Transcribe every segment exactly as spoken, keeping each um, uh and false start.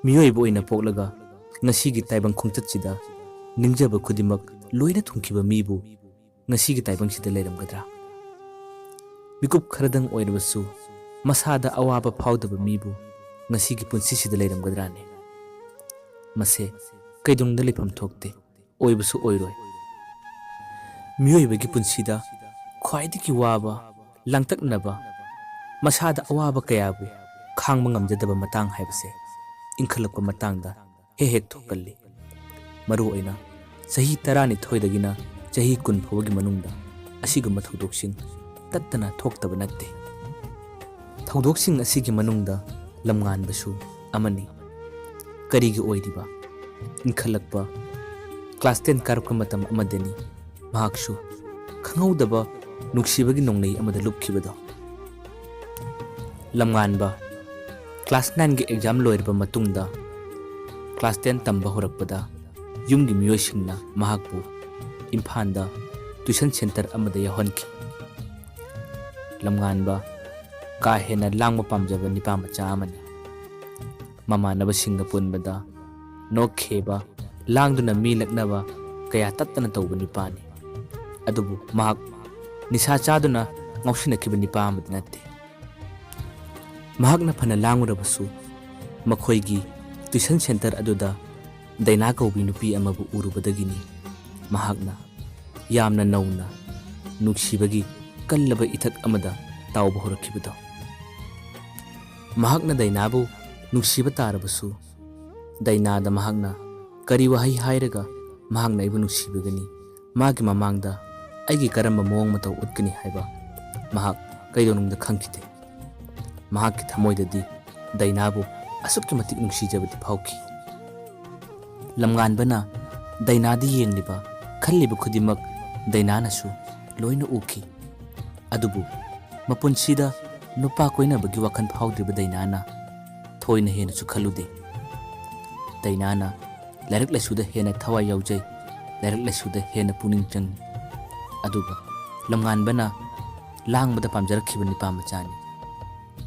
ꯃꯤꯑꯣꯏꯕ ꯑꯣꯏꯅ ꯄꯣꯛꯂꯒ ꯉꯁꯤꯒꯤ ꯇꯥꯏꯕꯪ ꯈꯣꯡꯆꯠꯁꯤꯗ ꯅꯤꯡꯖꯕ ꯈꯨꯗꯤꯡꯃꯛ ꯂꯣꯏꯅ ꯊꯨꯡꯈꯤꯕ ꯃꯤꯕꯨ ꯉꯁꯤꯒꯤ ꯇꯥꯏꯕꯪꯁꯤꯗ ꯂꯩꯔꯝꯒꯗ꯭ꯔꯥ? ꯃꯤꯀꯨꯞ ꯈꯔꯗꯪ ꯑꯣꯏꯔꯕꯁꯨ ꯃꯁꯥꯗ ꯑꯋꯥꯕ ꯐꯥꯎꯗꯕ ꯃꯤꯕꯨ ꯉꯁꯤꯒꯤ ꯄꯨꯟꯁꯤꯁꯤꯗ ꯂꯩꯔꯝꯒꯗ꯭ꯔꯥꯅꯦ? ꯃꯁꯦ ꯀꯩꯗꯧꯅꯨꯡꯗ ꯂꯩꯐꯝ ꯊꯣꯛꯇꯦ, ꯑꯣꯏꯕꯁꯨ ꯑꯣꯏꯔꯣꯏ꯫ ꯃꯤꯑꯣꯏꯕꯒꯤ ꯄꯨꯟꯁꯤꯗ ꯈ꯭ꯋꯥꯏꯗꯒꯤ ꯋꯥꯕ, ꯂꯥꯡꯇꯛꯅꯕ, ꯃꯁꯥꯗ ꯑꯋꯥꯕ ꯀꯌꯥꯕꯨ ꯈꯥꯡꯕ ꯉꯝꯖꯗꯕ ꯃꯇꯥꯡ ꯍꯥꯏꯕꯁꯦ ꯏꯟꯈꯠꯂꯛꯄ ꯃꯇꯥꯡꯗ ꯍꯦꯛ ꯍꯦꯛ ꯊꯣꯛꯀꯜꯂꯤ꯫ ꯃꯔꯨꯑꯣꯏꯅ ꯆꯍꯤ ꯇꯔꯥꯅꯤꯊꯣꯏꯗꯒꯤꯅ ꯆꯍꯤ ꯀꯨꯟ ꯐꯥꯎꯕꯒꯤ ꯃꯅꯨꯡꯗ ꯑꯁꯤꯒꯨꯝꯕ ꯊꯧꯗꯣꯛꯁꯤꯡ ꯇꯠꯇꯅ ꯊꯣꯛꯇꯕ ꯅꯠꯇꯦ꯫ ꯊꯧꯗꯣꯛꯁꯤꯡ ꯑꯁꯤꯒꯤ ꯃꯅꯨꯡꯗ ꯂꯝꯉꯥꯟꯕꯁꯨ ꯑꯃꯅꯤ꯫ ꯀꯔꯤꯒꯤ ꯑꯣꯏꯔꯤꯕ? ꯏꯟꯈꯠꯂꯛꯄ ꯀ꯭ꯂꯥꯁ ꯇꯦꯟ ꯀꯥꯔꯛꯄ ꯃꯇꯝ ꯑꯃꯗꯅꯤ ꯃꯍꯥꯛꯁꯨ ꯈꯪꯍꯧꯗꯕ ꯅꯨꯡꯁꯤꯕꯒꯤ ꯅꯣꯡꯂꯩ ꯑꯃꯗ ꯂꯨꯞꯈꯤꯕꯗꯣ꯫ ꯂꯝꯉꯥꯟꯕ ꯀ꯭ꯂꯥꯁ ꯅꯥꯏꯟꯒꯤ ꯑꯦꯛꯖꯥꯝ ꯂꯣꯏꯔꯕ ꯃꯇꯨꯡꯗ ꯀ꯭ꯂꯥꯁ ꯇꯦꯟ ꯇꯝꯕ ꯍꯧꯔꯛꯄꯗ ꯌꯨꯝꯒꯤ ꯃꯤꯑꯣꯏꯁꯤꯡꯅ ꯃꯍꯥꯛꯄꯨ ꯏꯝꯐꯥꯜꯗ ꯇ꯭ꯌꯨꯁꯟ ꯁꯦꯟꯇꯔ ꯑꯃꯗ ꯌꯥꯎꯍꯟꯈꯤ꯫ ꯂꯝꯉꯥꯟꯕ ꯀꯥ ꯍꯦꯟꯅ ꯂꯥꯡꯕ ꯄꯥꯝꯖꯕ ꯅꯤꯄꯥ ꯃꯆꯥ ꯑꯃꯅꯤ꯫ ꯃꯃꯥꯟꯅꯕꯁꯤꯡꯒ ꯄꯨꯟꯕꯗ ꯅꯣꯛꯈꯤꯕ, ꯂꯥꯡꯗꯨꯅ ꯃꯤ ꯂꯛꯅꯕ ꯀꯌꯥ ꯇꯠꯇꯅ ꯇꯧꯕ ꯅꯤꯄꯥꯅꯤ꯫ ꯑꯗꯨꯕꯨ ꯃꯍꯥꯛ ꯅꯤꯁꯥ ꯆꯥꯗꯨꯅ ꯉꯥꯎꯁꯤꯟꯅꯈꯤꯕ ꯅꯤꯄꯥ ꯑꯃꯗꯤ ꯅꯠꯇꯦ꯫ ꯃꯍꯥꯛꯅ ꯐꯅ ꯂꯥꯡꯂꯨꯔꯕꯁꯨ ꯃꯈꯣꯏꯒꯤ ꯇ꯭ꯌꯨꯁꯟ ꯁꯦꯟꯇꯔ ꯑꯗꯨꯗ ꯗꯥꯏꯅꯥ ꯀꯧꯕꯤ ꯅꯨꯄꯤ ꯑꯃꯕꯨ ꯎꯔꯨꯕꯗꯒꯤꯅꯤ ꯃꯍꯥꯛꯅ ꯌꯥꯝꯅ ꯅꯧꯅ ꯅꯨꯡꯁꯤꯕꯒꯤ ꯀꯜꯂꯕ ꯏꯊꯛ ꯑꯃꯗ ꯇꯥꯎꯕ ꯍꯧꯔꯛꯈꯤꯕꯗꯣ꯫ ꯃꯍꯥꯛꯅ ꯗꯥꯏꯅꯥꯕꯨ ꯅꯨꯡꯁꯤꯕ ꯇꯥꯔꯕꯁꯨ, ꯗꯥꯏꯅꯥꯗ ꯃꯍꯥꯛꯅ ꯀꯔꯤ ꯋꯥꯍꯩ ꯍꯥꯏꯔꯒ ꯃꯍꯥꯛꯅ ꯑꯩꯕꯨ ꯅꯨꯡꯁꯤꯕꯤꯒꯅꯤ? ꯃꯥꯒꯤ ꯃꯃꯥꯡꯗ ꯑꯩꯒꯤ ꯀꯔꯝꯕ ꯃꯑꯣꯡ ꯃꯇꯧ ꯎꯠꯀꯅꯤ ꯍꯥꯏꯕ ꯃꯍꯥꯛ ꯀꯩꯗꯧꯅꯨꯡꯗ ꯈꯪꯈꯤꯗꯦ꯫ ꯃꯍꯥꯛꯀꯤ ꯊꯃꯣꯏꯗꯗꯤ ꯗꯥꯏꯅꯥꯕꯨ ꯑꯁꯨꯛꯀꯤ ꯃꯇꯤꯛ ꯅꯨꯡꯁꯤꯖꯕꯗꯤ ꯐꯥꯎꯈꯤ꯫ ꯂꯝꯉꯥꯟꯕꯅ ꯗꯥꯏꯅꯥꯗ ꯌꯦꯡꯂꯤꯕ, ꯈꯜꯂꯤꯕ ꯈꯨꯗꯤꯡꯃꯛ ꯗꯥꯏꯅꯥꯅꯁꯨ ꯂꯣꯏꯅ ꯎꯈꯤ꯫ ꯑꯗꯨꯕꯨ ꯃꯄꯨꯟꯁꯤꯗ ꯅꯨꯄꯥ ꯀꯣꯏꯅꯕꯒꯤ ꯋꯥꯈꯜ ꯐꯥꯎꯗ꯭ꯔꯤꯕ ꯗꯥꯏꯅꯥꯅ ꯊꯣꯏꯅ ꯍꯦꯟꯅꯁꯨ ꯈꯜꯂꯨꯗꯦ꯫ ꯗꯥꯏꯅꯥꯅ ꯂꯥꯏꯔꯤꯛ ꯂꯥꯏꯁꯨꯗ ꯍꯦꯟꯅ ꯊꯋꯥꯏ ꯌꯥꯎꯖꯩ, ꯂꯥꯏꯔꯤꯛ ꯂꯥꯏꯁꯨꯗ ꯍꯦꯟꯅ ꯄꯨꯛꯅꯤꯡ ꯆꯪꯏ꯫ ꯑꯗꯨꯒ ꯂꯝꯉꯥꯟꯕꯅ ꯂꯥꯡꯕꯗ ꯄꯥꯝꯖꯔꯛꯈꯤꯕ ꯅꯨꯄꯥ ꯃꯆꯥꯅꯤ꯫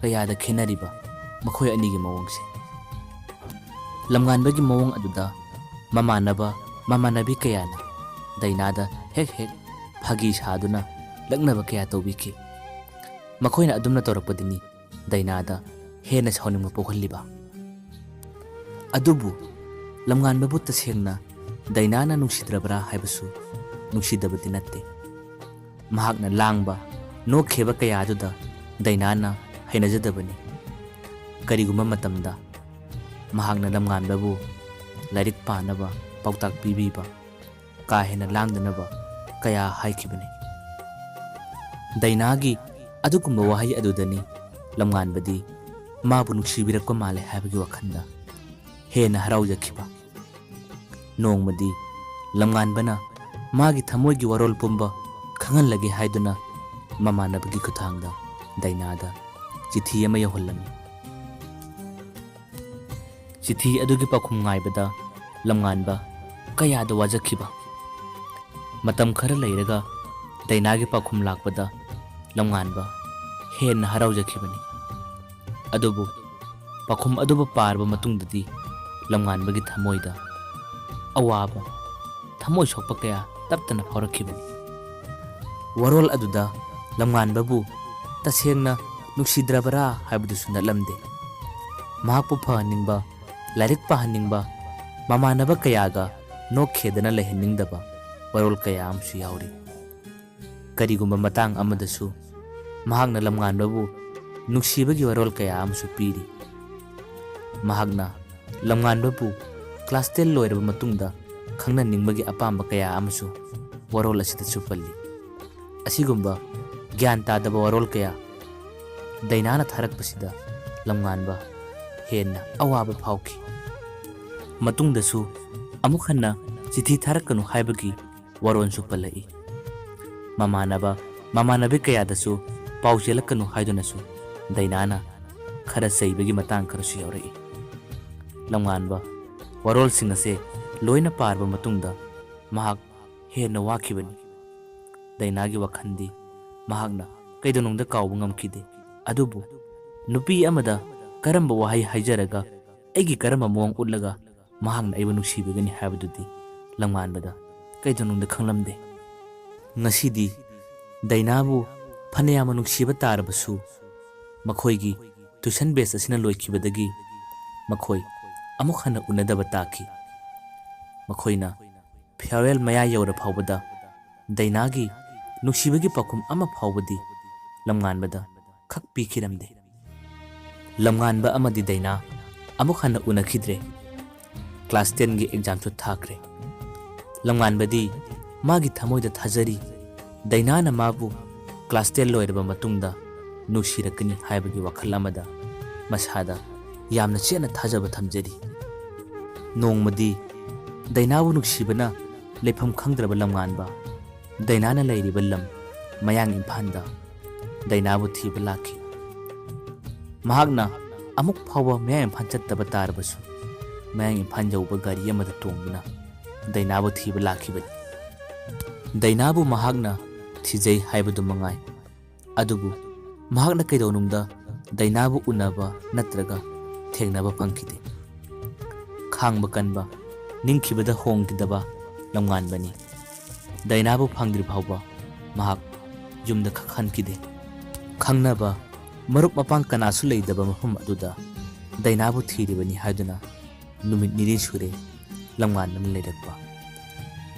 ꯀꯌꯥꯗ ꯈꯦꯠꯅꯔꯤꯕ ꯃꯈꯣꯏ ꯑꯅꯤꯒꯤ ꯃꯑꯣꯡꯁꯦ! ꯂꯝꯉꯥꯟꯕꯒꯤ ꯃꯑꯣꯡ ꯑꯗꯨꯗ ꯃꯃꯥꯟꯅꯕ ꯃꯃꯥꯟꯅꯕꯤ ꯀꯌꯥꯅ ꯗꯥꯏꯅꯥꯗ ꯍꯦꯛ ꯍꯦꯛ ꯐꯥꯒꯤ ꯁꯥꯗꯨꯅ ꯂꯛꯅꯕ ꯀꯌꯥ ꯇꯧꯕꯤꯈꯤ꯫ ꯃꯈꯣꯏꯅ ꯑꯗꯨꯝꯅ ꯇꯧꯔꯛꯄꯗꯨꯅꯤ ꯗꯥꯏꯅꯥꯗ ꯍꯦꯟꯅ ꯁꯥꯎꯅꯤꯡꯕ ꯄꯣꯛꯍꯜꯂꯤꯕ꯫ ꯑꯗꯨꯕꯨ ꯂꯝꯉꯥꯟꯕꯕꯨ ꯇꯁꯦꯡꯅ ꯗꯥꯏꯅꯥꯅ ꯅꯨꯡꯁꯤꯗ꯭ꯔꯕ꯭ꯔꯥ ꯍꯥꯏꯕꯁꯨ ꯅꯨꯡꯁꯤꯗꯕꯗꯤ ꯅꯠꯇꯦ꯫ ꯃꯍꯥꯛꯅ ꯂꯥꯡꯕ, ꯅꯣꯛꯈꯤꯕ ꯀꯌꯥ ꯑꯗꯨꯗ ꯗꯥꯏꯅꯥꯅ ꯍꯩꯅꯖꯗꯕꯅꯤ꯫ ꯀꯔꯤꯒꯨꯝꯕ ꯃꯇꯝꯗ ꯃꯍꯥꯛꯅ ꯂꯝꯉꯥꯟꯕꯕꯨ ꯂꯥꯏꯔꯤꯛ ꯄꯥꯅꯕ ꯄꯥꯎꯇꯥꯛ ꯄꯤꯕꯤꯕ, ꯀꯥ ꯍꯦꯟꯅ ꯂꯥꯡꯗꯅꯕ ꯀꯌꯥ ꯍꯥꯏꯈꯤꯕꯅꯤ꯫ ꯗꯥꯏꯅꯥꯒꯤ ꯑꯗꯨꯒꯨꯝꯕ ꯋꯥꯍꯩ ꯑꯗꯨꯗꯅꯤ ꯂꯝꯉꯥꯟꯕꯗꯤ ꯃꯥꯕꯨ ꯅꯨꯡꯁꯤꯕꯤꯔꯛꯄ ꯃꯥꯜꯂꯦ ꯍꯥꯏꯕꯒꯤ ꯋꯥꯈꯜꯗ ꯍꯦꯟꯅ ꯍꯔꯥꯎꯖꯈꯤꯕ꯫ ꯅꯣꯡꯃꯗꯤ ꯂꯝꯉꯥꯟꯕꯅ ꯃꯥꯒꯤ ꯊꯃꯣꯏꯒꯤ ꯋꯥꯔꯣꯜ ꯄꯨꯝꯕ ꯈꯪꯍꯜꯂꯒꯦ ꯍꯥꯏꯗꯨꯅ ꯃꯃꯥꯟꯅꯕꯒꯤ ꯈꯨꯠꯊꯥꯡꯗ ꯗꯥꯏꯅꯥꯗ ꯆꯤꯊꯤ ꯑꯃ ꯌꯧꯍꯜꯂꯝꯃꯤ꯫ ꯆꯤꯊꯤ ꯑꯗꯨꯒꯤ ꯄꯥꯎꯈꯨꯝ ꯉꯥꯏꯕꯗ ꯂꯝꯉꯥꯟꯕ ꯀꯌꯥꯗ ꯋꯥꯖꯈꯤꯕ꯫ ꯃꯇꯝ ꯈꯔ ꯂꯩꯔꯒ ꯗꯥꯏꯅꯥꯒꯤ ꯄꯥꯎꯈꯨꯝ ꯂꯥꯛꯄꯗ ꯂꯝꯉꯥꯟꯕ ꯍꯦꯟꯅ ꯍꯔꯥꯎꯖꯈꯤꯕꯅꯤ꯫ ꯑꯗꯨꯕꯨ ꯄꯥꯎꯈꯨꯝ ꯑꯗꯨꯕꯨ ꯄꯥꯔꯕ ꯃꯇꯨꯡꯗꯗꯤ ꯂꯝꯉꯥꯟꯕꯒꯤ ꯊꯃꯣꯏꯗ ꯑꯋꯥꯕ, ꯊꯃꯣꯏ ꯁꯣꯛꯄ ꯀꯌꯥ ꯇꯞꯇꯅ ꯐꯥꯎꯔꯛꯈꯤꯕꯅꯤ꯫ ꯋꯥꯔꯣꯜ ꯑꯗꯨꯗ ꯂꯝꯉꯥꯟꯕꯕꯨ ꯇꯁꯦꯡꯅ ꯅꯨꯡꯁꯤꯗ꯭ꯔꯕꯔꯥ ꯍꯥꯏꯕꯗꯨꯁꯨ ꯅꯠꯂꯝꯗꯦ꯫ ꯃꯍꯥꯛꯄꯨ ꯐꯍꯟꯅꯤꯡꯕ, ꯂꯥꯏꯔꯤꯛ ꯄꯥꯍꯟꯅꯤꯡꯕ, ꯃꯃꯥꯟꯅꯕ ꯀꯌꯥꯒ ꯅꯣꯛꯈꯦꯗꯅ ꯂꯩꯍꯟꯅꯤꯡꯗꯕ ꯋꯥꯔꯣꯜ ꯀꯌꯥ ꯑꯃꯁꯨ ꯌꯥꯎꯔꯤ꯫ ꯀꯔꯤꯒꯨꯝꯕ ꯃꯇꯥꯡ ꯑꯃꯗꯁꯨ ꯃꯍꯥꯛꯅ ꯂꯝꯉꯥꯟꯕꯕꯨ ꯅꯨꯡꯁꯤꯕꯒꯤ ꯋꯥꯔꯣꯜ ꯀꯌꯥ ꯑꯃꯁꯨ ꯄꯤꯔꯤ꯫ ꯃꯍꯥꯛꯅ ꯂꯝꯉꯥꯟꯕꯕꯨ ꯀ꯭ꯂꯥꯁ ꯇꯦꯟ ꯂꯣꯏꯔꯕ ꯃꯇꯨꯡꯗ ꯈꯪꯅꯅꯤꯡꯕꯒꯤ ꯑꯄꯥꯝꯕ ꯀꯌꯥ ꯑꯃꯁꯨ ꯋꯥꯔꯣꯜ ꯑꯁꯤꯗꯁꯨ ꯄꯜꯂꯤ꯫ ꯑꯁꯤꯒꯨꯝꯕ ꯒ꯭ꯌꯥꯟ ꯇꯥꯗꯕ ꯋꯥꯔꯣꯜ ꯀꯌꯥ ꯗꯥꯏꯅꯥꯅ ꯊꯥꯔꯛꯄꯁꯤꯗ ꯂꯝꯉꯥꯟꯕ ꯍꯦꯟꯅ ꯑꯋꯥꯕ ꯐꯥꯎꯈꯤ꯫ ꯃꯇꯨꯡꯗꯁꯨ ꯑꯃꯨꯛ ꯍꯟꯅ ꯆꯤꯊꯤ ꯊꯥꯔꯛꯀꯅꯨ ꯍꯥꯏꯕꯒꯤ ꯋꯥꯔꯣꯜꯁꯨ ꯄꯜꯂꯛꯏ꯫ ꯃꯃꯥꯟꯅꯕ, ꯃꯃꯥꯟꯅꯕꯤ ꯀꯌꯥꯗꯁꯨ ꯄꯥꯎ ꯆꯦꯜꯂꯛꯀꯅꯨ ꯍꯥꯏꯗꯨꯅꯁꯨ ꯗꯥꯏꯅꯥꯅ ꯈꯔ ꯆꯩꯕꯒꯤ ꯃꯇꯥꯡ ꯈꯔꯁꯨ ꯌꯥꯎꯔꯛꯏ꯫ ꯂꯝꯉꯥꯟꯕ ꯋꯥꯔꯣꯜꯁꯤꯡ ꯑꯁꯦ ꯂꯣꯏꯅ ꯄꯥꯔꯕ ꯃꯇꯨꯡꯗ ꯃꯍꯥꯛ ꯍꯦꯟꯅ ꯋꯥꯈꯤꯕꯅꯤ꯫ ꯗꯥꯏꯅꯥꯒꯤ ꯋꯥꯈꯜꯗꯤ ꯃꯍꯥꯛꯅ ꯀꯩꯗꯧꯅꯨꯡꯗ ꯀꯥꯎꯕ ꯉꯝꯈꯤꯗꯦ꯫ ꯑꯗꯨꯕꯨ ꯅꯨꯄꯤ ꯑꯃꯗ ꯀꯔꯝꯕ ꯋꯥꯍꯩ ꯍꯥꯏꯖꯔꯒ ꯑꯩꯒꯤ ꯀꯔꯝꯕ ꯃꯑꯣꯡ ꯎꯠꯂꯒ ꯃꯍꯥꯛꯅ ꯑꯩꯕꯨ ꯅꯨꯡꯁꯤꯕꯤꯒꯅꯤ ꯍꯥꯏꯕꯗꯨꯗꯤ ꯂꯝꯉꯥꯟꯕꯗ ꯀꯩꯗꯧꯅꯨꯡꯗ ꯈꯪꯂꯝꯗꯦ꯫ ꯉꯁꯤꯗꯤ ꯗꯥꯏꯅꯥꯕꯨ ꯐꯅꯌꯥꯝꯅ ꯅꯨꯡꯁꯤꯕ ꯇꯥꯔꯕꯁꯨ, ꯃꯈꯣꯏꯒꯤ tuition batch ꯑꯁꯤꯅ ꯂꯣꯏꯈꯤꯕꯗꯒꯤ ꯃꯈꯣꯏ ꯑꯃꯨꯛ ꯍꯟꯅ ꯎꯅꯗꯕ ꯇꯥꯈꯤ꯫ ꯃꯈꯣꯏꯅ farewell ꯃꯌꯥ ꯌꯧꯔ ꯐꯥꯎꯕꯗ ꯗꯥꯏꯅꯥꯒꯤ ꯅꯨꯡꯁꯤꯕꯒꯤ ꯄꯥꯎꯈꯨꯝ ꯑꯃ ꯐꯥꯎꯕꯗꯤ ꯂꯝꯉꯥꯟꯕꯗ ꯈꯛ ꯄꯤꯈꯤꯔꯝꯗꯦ꯫ ꯂꯝꯉꯥꯟꯕ ꯑꯃꯗꯤ ꯗꯥꯏꯅꯥ ꯑꯃꯨꯛ ꯍꯟꯅ ꯎꯅꯈꯤꯗ꯭ꯔꯦ꯫ Class tenꯒꯤ examꯁꯨ ꯊꯥꯈ꯭ꯔꯦ꯫ ꯂꯝꯉꯥꯟꯕꯗꯤ ꯃꯥꯒꯤ ꯊꯃꯣꯏꯗ ꯊꯥꯖꯔꯤ, ꯗꯥꯏꯅꯥꯅ ꯃꯥꯕꯨ class ten ꯂꯣꯏꯔꯕ ꯃꯇꯨꯡꯗ ꯅꯨꯡꯁꯤꯔꯛꯀꯅꯤ ꯍꯥꯏꯕꯒꯤ ꯋꯥꯈꯜ ꯑꯃꯗ ꯃꯁꯥꯗ ꯌꯥꯝꯅ ꯆꯦꯠꯅ ꯊꯥꯖꯕ ꯊꯝꯖꯔꯤ꯫ ꯅꯣꯡꯃꯗꯤ ꯗꯥꯏꯅꯥꯕꯨ ꯅꯨꯡꯁꯤꯕꯅ ꯂꯩꯐꯝ ꯈꯪꯗ꯭ꯔꯕ ꯂꯝꯉꯥꯟꯕ ꯗꯥꯏꯅꯥꯅ ꯂꯩꯔꯤꯕ ꯂꯝ ꯃꯌꯥꯡ ꯏꯝꯐꯥꯜꯗ ꯗꯥꯏꯅꯥꯕꯨ ꯊꯤꯕ ꯂꯥꯛꯈꯤ꯫ ꯃꯍꯥꯛꯅ ꯑꯃꯨꯛ ꯐꯥꯎꯕ ꯃꯌꯥꯡ ꯏꯝꯐꯥꯜ ꯆꯠꯇꯕ ꯇꯥꯔꯕꯁꯨ, ꯃꯌꯥꯡ ꯏꯝꯐꯥꯜ ꯌꯧꯕ ꯒꯥꯔꯤ ꯑꯃꯗ ꯇꯣꯡꯗꯨꯅ ꯗꯥꯏꯅꯥꯕꯨ ꯊꯤꯕ ꯂꯥꯛꯈꯤꯕꯅꯤ꯫ ꯗꯥꯏꯅꯥꯕꯨ ꯃꯍꯥꯛꯅ ꯊꯤꯖꯩ ꯍꯥꯏꯕꯗꯨ ꯃꯉꯥꯏ, ꯑꯗꯨꯕꯨ ꯃꯍꯥꯛꯅ ꯀꯩꯗꯧꯅꯨꯡꯗ ꯗꯥꯏꯅꯥꯕꯨ ꯎꯅꯕ ꯅꯠꯇ꯭ꯔꯒ ꯊꯦꯡꯅꯕ ꯐꯪꯈꯤꯗꯦ꯫ ꯈꯥꯡꯕ ꯀꯟꯕ, ꯅꯤꯡꯈꯤꯕꯗ ꯍꯣꯡꯈꯤꯗꯕ ꯂꯝꯉꯥꯟꯕꯅꯤ꯫ ꯗꯥꯏꯅꯥꯕꯨ ꯐꯪꯗ꯭ꯔꯤ ꯐꯥꯎꯕ ꯃꯍꯥꯛ ꯌꯨꯝꯗ ꯈꯛ ꯍꯟꯈꯤꯗꯦ꯫ ꯈꯪꯅꯕ ꯃꯔꯨꯞ ꯃꯄꯥꯡ ꯀꯅꯥꯁꯨ ꯂꯩꯇꯕ ꯃꯐꯝ ꯑꯗꯨꯗ ꯗꯥꯏꯅꯥꯕꯨ ꯊꯤꯔꯤꯕꯅꯤ ꯍꯥꯏꯗꯨꯅ ꯅꯨꯃꯤꯠ ꯅꯤꯅꯤ ꯁꯨꯔꯦ ꯂꯝꯉꯥꯟꯕꯅ ꯂꯩꯔꯛꯄ꯫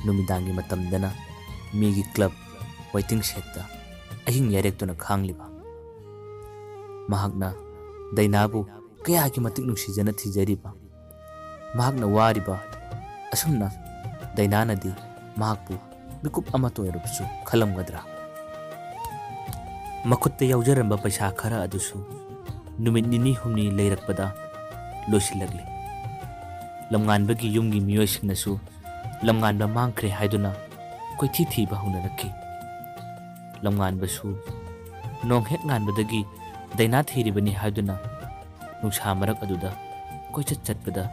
ꯅꯨꯃꯤꯗꯥꯡꯒꯤ ꯃꯇꯝꯗꯅ ꯃꯤꯒꯤ club waiting shedꯇ ꯑꯍꯤꯡ ꯌꯥꯔꯦꯛꯇꯨꯅ ꯈꯥꯡꯂꯤꯕ꯫ ꯃꯍꯥꯛꯅ ꯗꯥꯏꯅꯥꯕꯨ ꯀꯌꯥꯒꯤ ꯃꯇꯤꯛ ꯅꯨꯡꯁꯤꯖꯅ ꯊꯤꯖꯔꯤꯕ꯫ ꯃꯍꯥꯛꯅ ꯋꯥꯔꯤꯕ ꯑꯁꯨꯝꯅ ꯗꯥꯏꯅꯥꯅꯗꯤ ꯃꯍꯥꯛꯄꯨ ꯃꯤꯀꯨꯞ ꯑꯃꯇ ꯑꯣꯏꯔꯕꯁꯨ ꯈꯜꯂꯝꯒꯗ꯭ꯔꯥ? ꯃꯈꯨꯠꯇ ꯌꯥꯎꯖꯔꯝꯕ ꯄꯩꯁꯥ ꯈꯔ ꯑꯗꯨꯁꯨ ꯅꯨꯃꯤꯠ ꯅꯤꯅꯤ ꯍꯨꯝꯅꯤ ꯂꯩꯔꯛꯄꯗ ꯂꯣꯏꯁꯤꯜꯂꯛꯂꯤ꯫ ꯂꯝꯉꯥꯟꯕꯒꯤ ꯌꯨꯝꯒꯤ ꯃꯤꯑꯣꯏꯁꯤꯡꯅꯁꯨ ꯂꯝꯉꯥꯟꯕ ꯃꯥꯡꯈ꯭ꯔꯦ ꯍꯥꯏꯗꯨꯅ ꯀꯣꯏꯊꯤ ꯊꯤꯕ ꯍꯧꯅꯔꯛꯈꯤ꯫ ꯂꯝꯉꯥꯟꯕꯁꯨ ꯅꯣꯡ ꯍꯦꯛ ꯉꯥꯟꯕꯗꯒꯤ ꯗꯥꯏꯅꯥ ꯊꯤꯔꯤꯕꯅꯤ ꯍꯥꯏꯗꯨꯅ ꯅꯨꯡꯁꯥ ꯃꯔꯛ ꯑꯗꯨꯗ ꯀꯣꯏꯆꯠ ꯆꯠꯄꯗ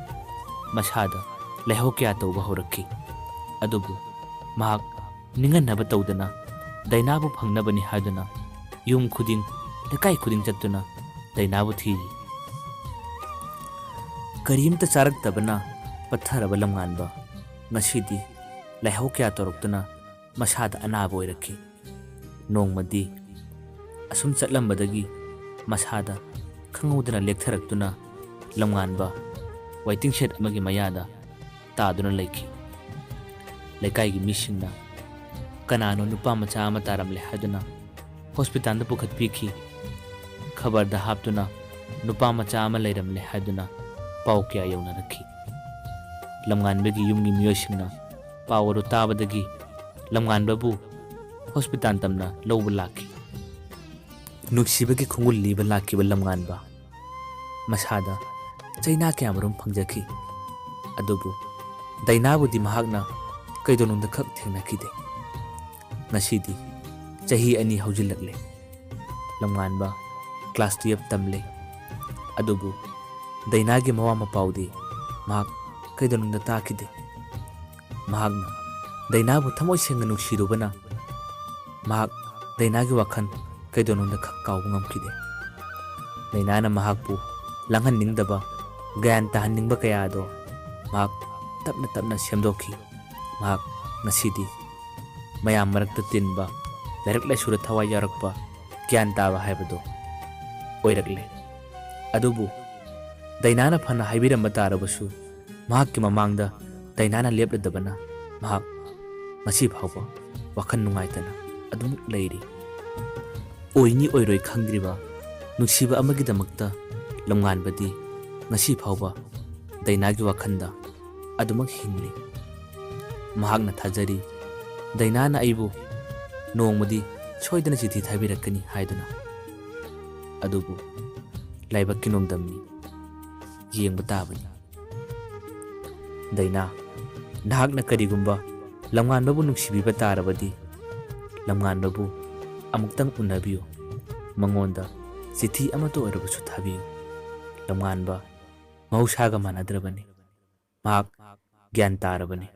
ꯃꯁꯥꯗ ꯂꯥꯏꯍꯧ ꯀꯌꯥ ꯇꯧꯕ ꯍꯧꯔꯛꯈꯤ꯫ ꯑꯗꯨꯕꯨ ꯃꯍꯥꯛ ꯅꯤꯡꯍꯟꯅꯕ ꯇꯧꯗꯅ ꯗꯥꯏꯅꯥꯕꯨ ꯐꯪꯅꯕꯅꯤ ꯍꯥꯏꯗꯨꯅ ꯌꯨꯝ ꯈꯨꯗꯤꯡ, ꯂꯩꯀꯥꯏ ꯈꯨꯗꯤꯡ ꯆꯠꯇꯨꯅ ꯗꯥꯏꯅꯥꯕꯨ ꯊꯤꯔꯤ꯫ ꯀꯔꯤꯝꯇ ꯆꯥꯔꯛꯇꯕꯅ ꯄꯠꯊꯔꯕ ꯂꯝꯉꯥꯟꯕ ꯉꯁꯤꯗꯤ ꯂꯥꯏꯍꯧ ꯀꯌꯥ ꯇꯧꯔꯛꯇꯨꯅ ꯃꯁꯥꯗ ꯑꯅꯥꯕ ꯑꯣꯏꯔꯛꯈꯤ꯫ ꯅꯣꯡꯃꯗꯤ ꯑꯁꯨꯝ ꯆꯠꯂꯝꯕꯗꯒꯤ ꯃꯁꯥꯗ ꯈꯪꯍꯧꯗꯅ ꯂꯦꯛꯊꯔꯛꯇꯨꯅ ꯂꯝꯉꯥꯟꯕ waiting shed ꯑꯃꯒꯤ ꯃꯌꯥꯗ ꯇꯥꯗꯨꯅ ꯂꯩꯈꯤ꯫ ꯂꯩꯀꯥꯏꯒꯤ ꯃꯤꯁꯤꯡꯅ ꯀꯅꯥꯅꯣ ꯅꯨꯄꯥ ꯃꯆꯥ ꯑꯃ ꯇꯥꯔꯝꯂꯦ ꯍꯥꯏꯗꯨꯅ ꯍꯣꯁꯄꯤꯇꯥꯜꯗ ꯄꯨꯈꯠꯄꯤꯈꯤ꯫ ꯈꯕꯔꯗ ꯍꯥꯞꯇꯨꯅ ꯅꯨꯄꯥ ꯃꯆꯥ ꯑꯃ ꯂꯩꯔꯝꯂꯦ ꯍꯥꯏꯗꯨꯅ ꯄꯥꯎ ꯀꯌꯥ ꯌꯧꯅꯔꯛꯈꯤ꯫ ꯂꯝꯉꯥꯟꯕꯒꯤ ꯌꯨꯝꯒꯤ ꯃꯤꯑꯣꯏꯁꯤꯡꯅ ꯄꯥꯎ ꯑꯗꯨ ꯇꯥꯕꯗꯒꯤ ꯂꯝꯉꯥꯟꯕꯕꯨ ꯍꯣꯁꯄꯤꯇꯥꯜ ꯇꯝꯅ ꯂꯧꯕ ꯂꯥꯛꯈꯤ꯫ ꯅꯨꯡꯁꯤꯕꯒꯤ ꯈꯣꯡꯒꯨꯜ ꯂꯤꯕ ꯂꯥꯛꯈꯤꯕ ꯂꯝꯉꯥꯟꯕ ꯃꯁꯥꯗ ꯆꯩꯅꯥ ꯀꯌꯥꯃꯔꯨꯝ ꯐꯪꯖꯈꯤ꯫ ꯑꯗꯨꯕꯨ ꯗꯥꯏꯅꯥꯕꯨꯗꯤ ꯃꯍꯥꯛꯅ ꯀꯩꯗꯧꯅꯨꯡꯗ ꯈꯛ ꯊꯦꯡꯅꯈꯤꯗꯦ꯫ ꯉꯁꯤꯗꯤ ꯆꯍꯤ ꯑꯅꯤ ꯍꯧꯖꯤꯜꯂꯛꯂꯦ꯫ ꯂꯝꯉꯥꯟꯕ class twelve ꯇꯝꯂꯦ꯫ ꯑꯗꯨꯕꯨ ꯗꯥꯏꯅꯥꯒꯤ ꯃꯋꯥ ꯃꯄꯥꯎꯗꯤ ꯃꯍꯥꯛ ꯀꯩꯗꯧꯅꯨꯡꯗ ꯇꯥꯈꯤꯗꯦ꯫ ꯃꯍꯥꯛꯅ ꯗꯥꯏꯅꯥꯕꯨ ꯊꯃꯣꯏ ꯁꯦꯡꯅ ꯅꯨꯡꯁꯤꯔꯨꯕꯅ ꯃꯍꯥꯛ ꯗꯥꯏꯅꯥꯒꯤ ꯋꯥꯈꯜ ꯀꯩꯗꯧꯅꯨꯡꯗ ꯈꯛ ꯀꯥꯎꯕ ꯉꯝꯈꯤꯗꯦ꯫ ꯗꯥꯏꯅꯥꯅ ꯃꯍꯥꯛꯄꯨ ꯂꯥꯡꯍꯟꯅꯤꯡꯗꯕ, ꯒ꯭ꯌꯥꯟ ꯇꯥꯍꯟꯅꯤꯡꯕ ꯀꯌꯥ ꯑꯗꯣ ꯃꯍꯥꯛ ꯇꯞꯅ ꯇꯞꯅ ꯁꯦꯝꯗꯣꯛꯈꯤ꯫ ꯃꯍꯥꯛ ꯉꯁꯤꯗꯤ ꯃꯌꯥꯝ ꯃꯔꯛꯇ ꯇꯤꯟꯕ, ꯂꯥꯏꯔꯤꯛ ꯂꯥꯏꯁꯨꯗ ꯊꯋꯥꯏ ꯌꯥꯎꯔꯛꯄ, ꯒ꯭ꯌꯥꯟ ꯇꯥꯕ ꯍꯥꯏꯕꯗꯣ ꯑꯣꯏꯔꯛꯂꯦ꯫ ꯑꯗꯨꯕꯨ ꯗꯥꯏꯅꯥꯅ ꯐꯅ ꯍꯥꯏꯕꯤꯔꯝꯕ ꯇꯥꯔꯕꯁꯨ, ꯃꯍꯥꯛꯀꯤ ꯃꯃꯥꯡꯗ ꯗꯥꯏꯅꯥꯅ ꯂꯦꯞꯂꯗꯕꯅ ꯃꯍꯥꯛ ꯉꯁꯤ ꯐꯥꯎꯕ ꯋꯥꯈꯜ ꯅꯨꯡꯉꯥꯏꯇꯅ ꯑꯗꯨꯝ ꯂꯩꯔꯤ꯫ ꯑꯣꯏꯅꯤ ꯑꯣꯏꯔꯣꯏ ꯈꯪꯗ꯭ꯔꯤꯕ ꯅꯨꯡꯁꯤꯕ ꯑꯃꯒꯤꯗꯃꯛꯇ ꯂꯝꯉꯥꯟꯕꯗꯤ ꯉꯁꯤ ꯐꯥꯎꯕ ꯗꯥꯏꯅꯥꯒꯤ ꯋꯥꯈꯜꯗ ꯑꯗꯨꯃꯛ ꯍꯤꯡꯂꯤ꯫ ꯃꯍꯥꯛꯅ ꯊꯥꯖꯔꯤ, ꯗꯥꯏꯅꯥꯅ ꯑꯩꯕꯨ ꯅꯣꯡꯃꯗꯤ ꯁꯣꯏꯗꯅ ꯆꯤꯊꯤ ꯊꯥꯕꯤꯔꯛꯀꯅꯤ ꯍꯥꯏꯗꯨꯅ꯫ ꯑꯗꯨꯕꯨ ꯂꯥꯏꯕꯛꯀꯤ ꯅꯣꯡꯗꯝꯅꯤ, ꯌꯦꯡꯕ ꯇꯥꯕꯅꯤ꯫ ꯗꯥꯏꯅꯥ, ꯅꯍꯥꯛꯅ ꯀꯔꯤꯒꯨꯝꯕ ꯂꯝꯉꯥꯟꯕꯕꯨ ꯅꯨꯡꯁꯤꯕꯤꯕ ꯇꯥꯔꯕꯗꯤ, ꯂꯝꯉꯥꯟꯕꯕꯨ ꯑꯃꯨꯛꯇꯪ ꯎꯅꯕꯤꯌꯨ꯫ ꯃꯉꯣꯟꯗ ꯆꯤꯊꯤ ꯑꯃꯠꯇ ꯑꯣꯏꯔꯕꯁꯨ ꯊꯥꯕꯤꯌꯨ꯫ ꯂꯝꯉꯥꯟꯕ ꯃꯍꯧꯁꯥꯒ ꯃꯥꯟꯅꯗ꯭ꯔꯕꯅꯤ꯫ ꯃꯍꯥꯛ ꯒ꯭ꯌꯥꯟ ꯇꯥꯔꯕꯅꯤ꯫